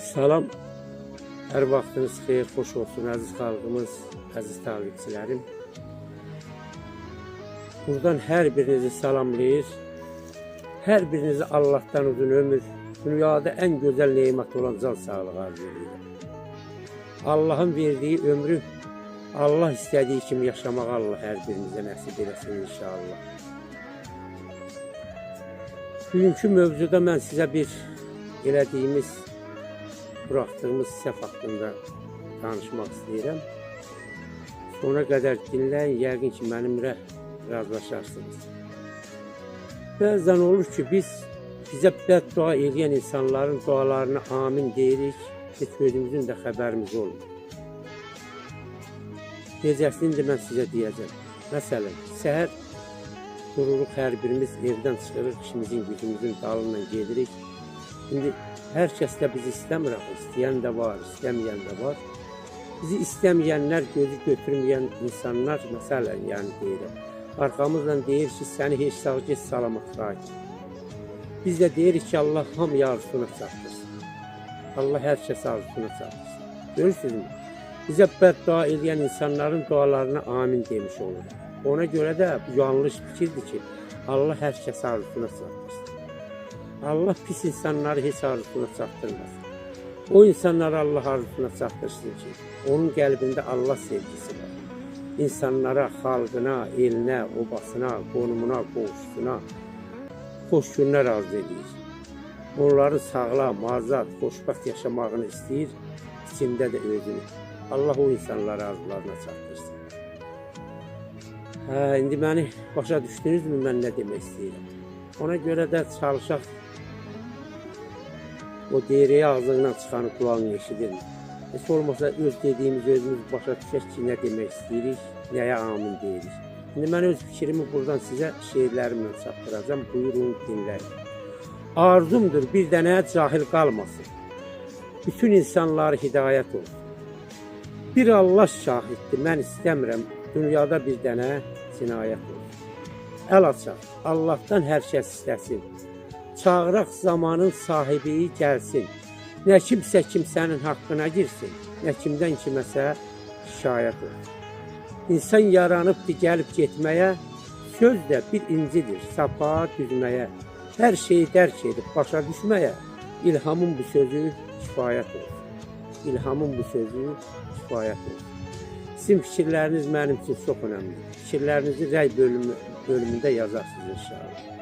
Salam, hər vaxtınız xeyir, xoş olsun əziz xalqımız, əziz talibçilərim. Buradan hər birinizi salamlayır, hər birinizi Allahdan uzun ömür, dünyada ən gözəl nemət olan can sağlığı arzu edirəm. Allahın verdiyi ömrü Allah istədiyi kimi yaşamağı Allah hər birimizə nəsib eləsin inşallah. Bugünkü mövzuda mən sizə bir elədiyimiz, buraxdığımız səhv haqqında danışmaq istəyirəm. Sona qədər dinləyin, yəqin ki, mənimlə razılaşarsınız. Bəzən olur ki, biz bizə bəddua eləyən insanların dualarına amin deyirik, heç özümüzün də xəbərimiz olmur. Necəsini də mən sizə deyəcəm. Məsələn, səhər dururuq, hər birimiz evdən çıxırıq, işimizin, gücümüzün dalından gedirik. İndi hər kəs də bizi istəmir axı, istəyən də var, istəməyən də var. Bizi istəməyənlər, gözü götürməyən insanlar, məsələn, yəni deyirəm, arxamızla deyir ki, səni heç sağ get, salamat qayıt. Biz də deyirik ki, Allah hamıya arzusuna çatdırsın. Allah hər kəs arzusuna çatdırsın. Görürsünüzmü? Bizə bəddua eləyən insanların dualarına amin demiş olur. Ona görə də bu yanlış fikirdir ki, Allah hər kəs arzusuna çatdırsın. Allah pis insanları heç arzusuna çatdırmaz. O insanları Allah arzusuna çatdırsın ki, onun qəlbində Allah sevgisi var. İnsanlara, xalqına, elinə, obasına, qonumuna, qonşusuna xoş günlər arzu edir. Onların sağlam, azad, xoşbəxt yaşamağını istəyir, içində də özünü. Allah o insanları arzularına çatdırsın. Hə, indi məni başa düşdünüzmü, mən nə demək istəyirəm? Ona görə də çalışaq, o deyir, ağzından çıxanı qulağın eşidirmi? Heç olmasa öz dediyimiz özümüz başa düşək ki, nə demək istəyirik, nəyə amin deyirik. İndi mən öz fikrimi buradan sizə şeirlərimlə çatdıracağam, buyurun, dinləyin. Arzumdur bir dənə cahil qalmasın, bütün insanları hidayət olsun. Bir Allah şahiddir, mən istəmirəm dünyada bir dənə cinayət olsun. Əl açaq, Allahdan hər kəs istəsin, çağıraq zamanın sahibi gəlsin. Nə kimsə kimsənin haqqına girsin, nə kimdən kiməsə şikayət olsun. İnsan yaranıbdır gəlib getməyə, söz də bir incidir sapa düzməyə. Hər şeyi dərk edib başa düşməyə, İlhamın bu sözü kifayət olsun. İlhamın bu sözü kifayət olsun. Sizin fikirləriniz mənim üçün çox önəmlidir. Fikirlərinizi rəy bölümündə yazarsınız inşallah.